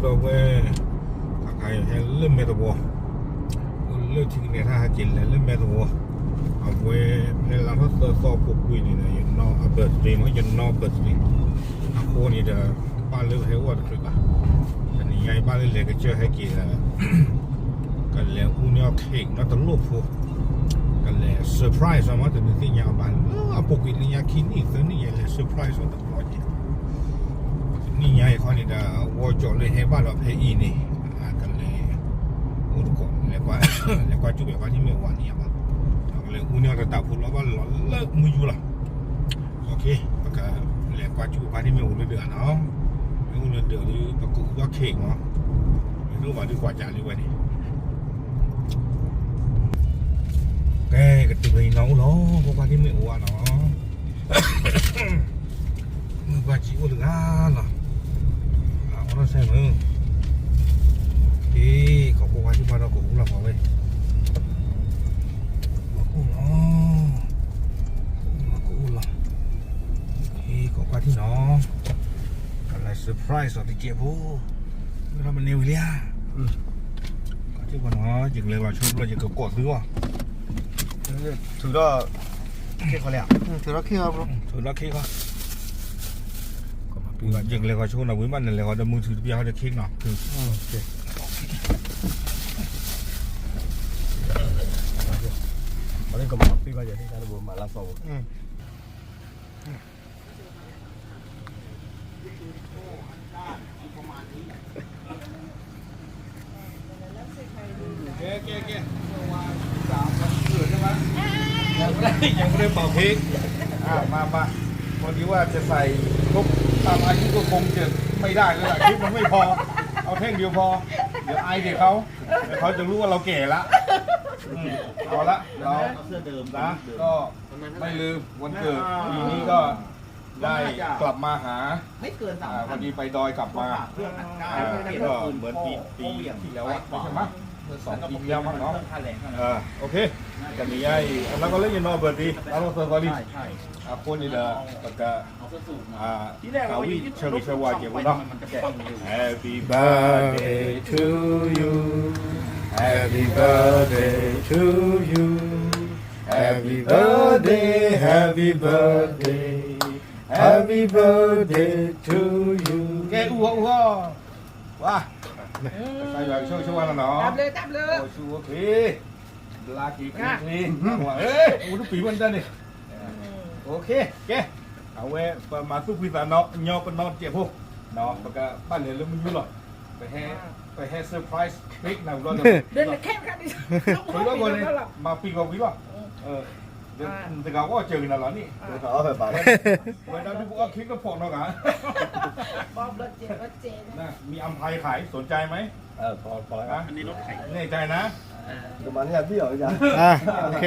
ဒီးဝဲ အခါခါအံၤဟဲလၢမဲာ်သဝီ, အိၣ်လၢထံကနဲထၣ်ဟဲက့ၤလဲၤလၢမဲာ်သဝီ, အဝဲဖဲလါထီၣ်သၢသီအပူၤကွံာ်န့ၣ်ဒီး ယနီၢ်အ birthday မ့ၢ် ယနီၢ် birthday အဃိန့ၣ်ဒီး ဘၣ်လၢပဟဲအိၣ်တချုးဘၣ်, တနံၤညါအံၤဘၣ်လၢလဲၤကစၢၢ်ဟဲက့ၤဒီး ကလဲၤအူန့ၢ်အီၣ် cake နီတလိၣ်ဖိ, ကလဲၤ surprise အီၤမ့ၢ် တနံၤသ့ၣ်ညါအီၤဘၣ်လၢအပူၤကွံာ်လၢညါခံနံၣ်သၢနံၣ်ယဲလဲၤ surprise အီၤတဘျီက့ၤ တနံၣ်ညါအံၤခီန့ၣ်ဒီး ဝီကၠီၤလၢဟဲဘၣ်ဒီးဖဲအံၤန့ၣ် ကလဲၤ အိၣ်တကိး လဲၤကွၢ် လဲၤကွၢ်ကၠူၣ်ဘဲၣ်ပှၤထံၣ်မ့ၢ်ဝၤန့ၣ်ယါဘၣ်, ဒီးကလဲၤအူန့ၢ်အီၣ်တတးဖိလီၤဘၣ်လီၤလၢမုၢ်ယူၤလီၤ, ပကလဲၤကွၢ်ကၠူၣ်ဘဲၣ်ပှၤထံၣ်မ့ၢ်အိၣ်လၢဒၢးနီၤ, မ့ၢ်အိၣ်လၢဒၢးဒီး ပကအိၣ်ဘၣ် cake မ့ၢ်, မ့ၢ်တအိၣ်ဘၣ်ဒုးကွၢ်ကၢ်လံဝဲန့ၣ် ကဲ ကတုၤဖဲအံၤနီၤအိၣ်လီၤ ကွၢ်ကွၢ်ထံၣ်မ့ၢ်အိၣ်ဝဲနီၤ, မုၢ်ဘၣ်ကံအိၣ်တဂၤလီၤ, အီၣ်ထီၣ်ဆဲမုၢ်, ကဲ ခီကွၢ်ကွၢ်ထံၣ်ဘၣ်ဒီးကအိၣ်လီၤပှၤဝဲ, ကအိၣ်လီၤ, ကအိၣ်လီၤ ကအိၣ်လီၤ, ကဲ ခီကွၢ်ထံၣ်နီၤ, ကလဲၤ surprise အီၤတကဲးဖိ, မ့ၢ်ထီၣ်မန့ၢ်ဝံၤလံဧါ ကွၢ်ထံၣ်ပှၤနီၤ ယကလဲၤလီၤဆိဘျီ ယကကိးသုအီၤ, ထုးထီၣ်ခ့ခီလံ, ထုးထီၣ်ခ့ခီ, ထုးထီၣ်ခ့ခီ, ယကလဲၤဃီၤဆိနီၤ ဝံၤဘၣ်နလဲၤဃီၤဒီးမုၢ်ထုးတပျၢ်ဃီဒီး cake နီၤ, အဝဲကမၤပ့ၢ်ဘၣ်ယၤ တၢ်တဘိမၤလၢစီၤဘိ ကဲ ကဲ ကဲ ยังไม่ได้เป่าเค้ก อ่ะ มา มา พอดีว่าจะใส่ครบตามอายุก็คงจะไม่ได้แล้วล่ะ คลิปมันไม่พอ เอาแท่งเดียวพอ เดี๋ยวอายเด็กเขา เดี๋ยวเขาจะรู้ว่าเราแก่ละ อืม เอาละ เรา นะ ก็ไม่ลืมวันเกิด ปีนี้ก็ ได้กลับมาหา ไม่เกินสามพัน อ่า พอดีไปดอยกลับมา เพื่อน อ่า ก็เหมือนปี ปีที่แล้วอะ ใช่ไหม เมื่อสองปีที่แล้วมั้งเนาะ เออ โอเค ကနံၤညါအံၤ အနီၢ်ကီၢ်လၢယနီၢ် birthday အနီၢ်ကီၢ်သၢသီလံ အဃိန့ၣ်ဒီး ပက อ่า ကဝံၣ်ဆၢဂ့ၤဆၢဝါက့ၤပူၤနီၤ Happy birthday to you. Happy birthday to you. Happy birthday, happy birthday, happy birthday to you. ကဲ အူဟီၣ် အူဟီၣ် ဝါ ကစၢ်ယွၤကဆိၣ်ဂ့ၤဆိၣ်ဝါနၤနီၤ တၢ်ဘျုး တၢ်ဘျုး အိၣ်ဆူၣ်အိၣ်ချ့ ဘျါက့ၤချ့ချ့ ဝါ အူတပံၤဝဲတၢ်န့ၣ် OK ကဲ အဝဲ ပမၤသူၣ်ဖှံသးညီပနီတစဲးဖိ ပကဘၣ်လဲၤလၢမုၢ်ယူၤလီၤ ပဟဲ ပဟဲ surprise cake နၤဝံၤလီၤ ပလီၢ်ဂီၤန့ၣ် မၤပံၤဂီၤဝံၤလီၤ တဂၤအီၣ်စၢၤက့ၤနၤလီၤန့ၣ် ဝဲဒၣ်ဒုးပအီၣ် cake တဖီၣ်နီတဂၤ มีอัมไพขาย สนใจไหม แน่ใจนะ อ่ะ โอเค